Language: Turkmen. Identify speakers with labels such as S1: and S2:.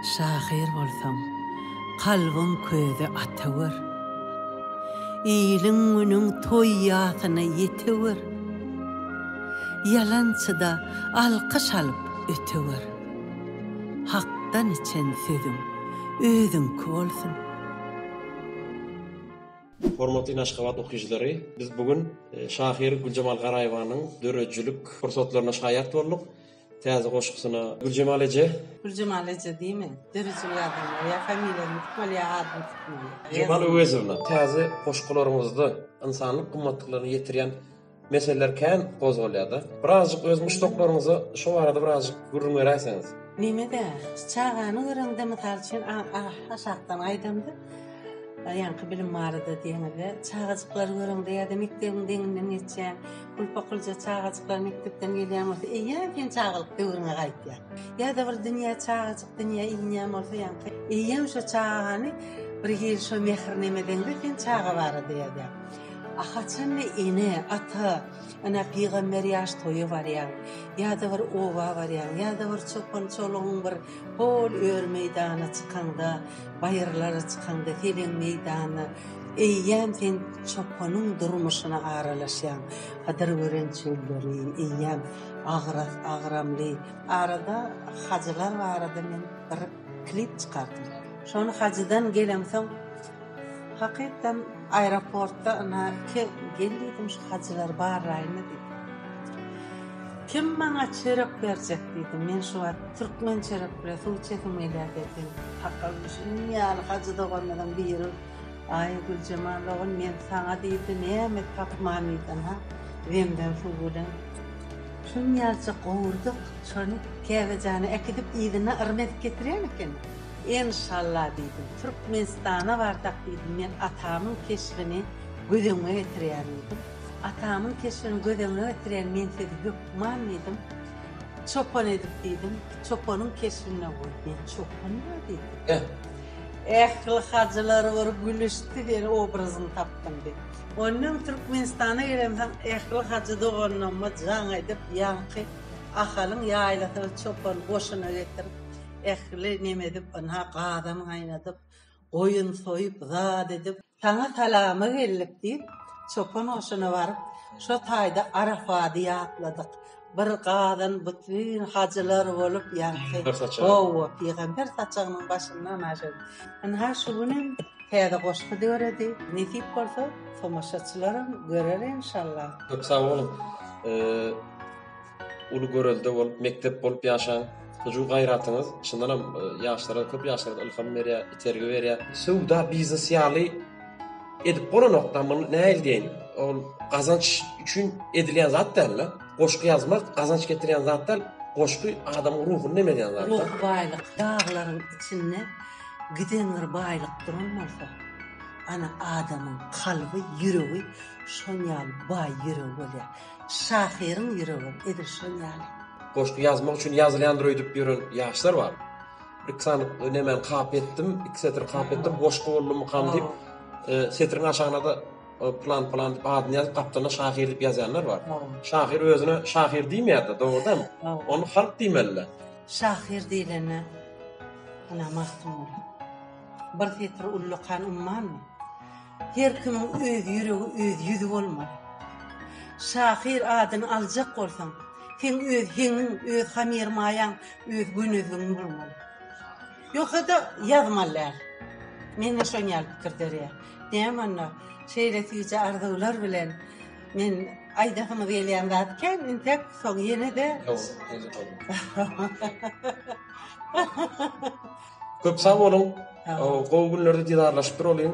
S1: Şahyr bolsaň, kalbyň közi atawer. Iliň-günüň toý-ýasyna ýetewer. Ýalançyda alkyş alyp ötewer. Hakdan içen sözüň özüňki bolsun.
S2: Hormatly Aşgabat okyjylary, biz bu gün şahyr Güljemal Garaýewanyň döredijilik pursatlaryna şaýat bolduk. Täze goşgusyna Güljemal eje.
S1: Güljemal eje diýme. Döredijilik adamlar ýa familiýasyny tutmaly ýa adyny tutmaly.
S2: Güljemal Öwezowna, täze goşgularyňyzda ynsanlyk gymmatlyklaryny ýetirýän meseleler kän gozgalýar-da. Birazjyk öz muşdaklaryňyza şo barada birazjyk gürrüň beräýseňiz.
S1: Neme-dä, çagany göreňde mysal üçin aşakdan aýdamda, ýaňky bilim barada diýeňizde, çagajyklary göreňde ýa-da mekdebiň deňinden geçýän Gulpa-gulja çagajyklar mekdepden gelýän bolsa, eýýäm sen çagalyk döwrüňe gaýtýaň. Ýa-da bir dünýä çagajyk dünýä inýän bolsa ýaňky, eýýäm şo çagany bir hili şo mähir nemedeňde sen çaga barada ýazýaň. A haçanda ene, ata, ynha pygamber ýaş toýa barýaň, ýa-da bir oba barýaň, ýa-da bir çopan-çolugyň bir hol öri meýdana çykaňda, baýyrlara çykaňda, seleň meýdanyna, Eýýäm sen çopanyň durmuşyna aralaşýaň. Hydyr gören çölleri eýýäm agras, agramly. Arada hajylar barada men bir klip çykardym. Şony hajydan gelemsoň, hakykdan aeroportda ynha gel diýdim, şu hajylary barlaýyn-da diýdim. Kim maňa çörek berjek diýdim. Men şu wagt türkmen çörek bilen suw içesim gelýär diýdim. Sakgal şunuň ýaly hajy doganlaryň biri Aý Güljemal dogan men saňa diýdi näme tapman diýdi ynha zemzem suwy bilen şunuň ýalyja gowurdak şony Käbejana äkidip yzyna yrym edip getirýän ekeni. Enşalla diýdim Türkmenistana barsak diýdim men atamyň keşbini göz öňüme getirýän diýdim. Atamyň keşbini göz öňüne getirýän men sizi hökman diýdim çopan edip diýdim çopanyň keşbinde goý men çopan-a diýdim. Ähli hajylar bir gülüşdi seni obrazyňy tapdym diýip. Ondan Türkmenistana gelemsoň ähli hajy doganlaryma jaň edip ýaňky Ahalyň ýaýlasyna çopan goşuna getirip ähli neme edip ynha gazan gaýnadyp goýun soýup zat edip Saňa salama geldik diýip, çopan goşuna baryp, şo taýda Arafady ýatladyk. Bir gazan bütin hajylar bolup ýaňky, hawa, pygamber saçagynyň başynda ynha şeýdip. Ynha şu günem täze goşgy döredi. Nesip bolsa, tomaşaçylaram görer enşalla.
S2: Köp sag boluň. Uly görelde bolup, mekdep bolup ýaşaň. Hyjuw gaýratyňyz çyndanam ýaşlara, köp ýaşlara ylham berýär, itergi berýär. Söwda, biznes ýaly edip bolanokda, muny nähili diýeýin, ol gazanç üçin edilýän zat däl-de. Goşgy ýazmak gazanç getirýän zat däl, goşgy adamyň ruhuny nemedýän zat-da.
S1: Ruhy baýlyk daglaryň içinde giden bir baýlyk duran bolsa, ana adamyň kalby, ýüregi şon ýaly baý ýüregi bolýar. Şahyryň ýüregem edil şol ýaly.
S2: Goşgy ýazmak üçin ýazylýandyr öýdüp ýören ýaşlar bar. Bir iki sany nemäni kap etdim, iki setir kap etdim, goşgy boldumykam diýip, setiriň aşagyna-da pylan pylan diýip adyny ýazyp, gapdalynda şahyr diýip ýazýanlar bar. Şahyr özüne şahyr diýmeýär-de, dogrudanam, ony halk diýmeli-dä.
S1: Şahyr diýlende, ynha Magtymguly. Bir setir ullakan ummanmy? Her kimiň öz ýüregi, öz ýüzi bolmaly. Şahyr adyny aljak bolsaň, seň öz heňiň, öz hamyrmaýaň, öz gönezligiň bolmaly. Ýogsa-da ýazmaly däl. Mende şon ýaly pikir dörýär. Näme onda, şeýle süýji arzuwlar bilen men aýdasymyz gelýän zat kän, entek soň ýene-de.
S2: Köp sag boluň. Gowy günlerde didarlaşyp duralyň.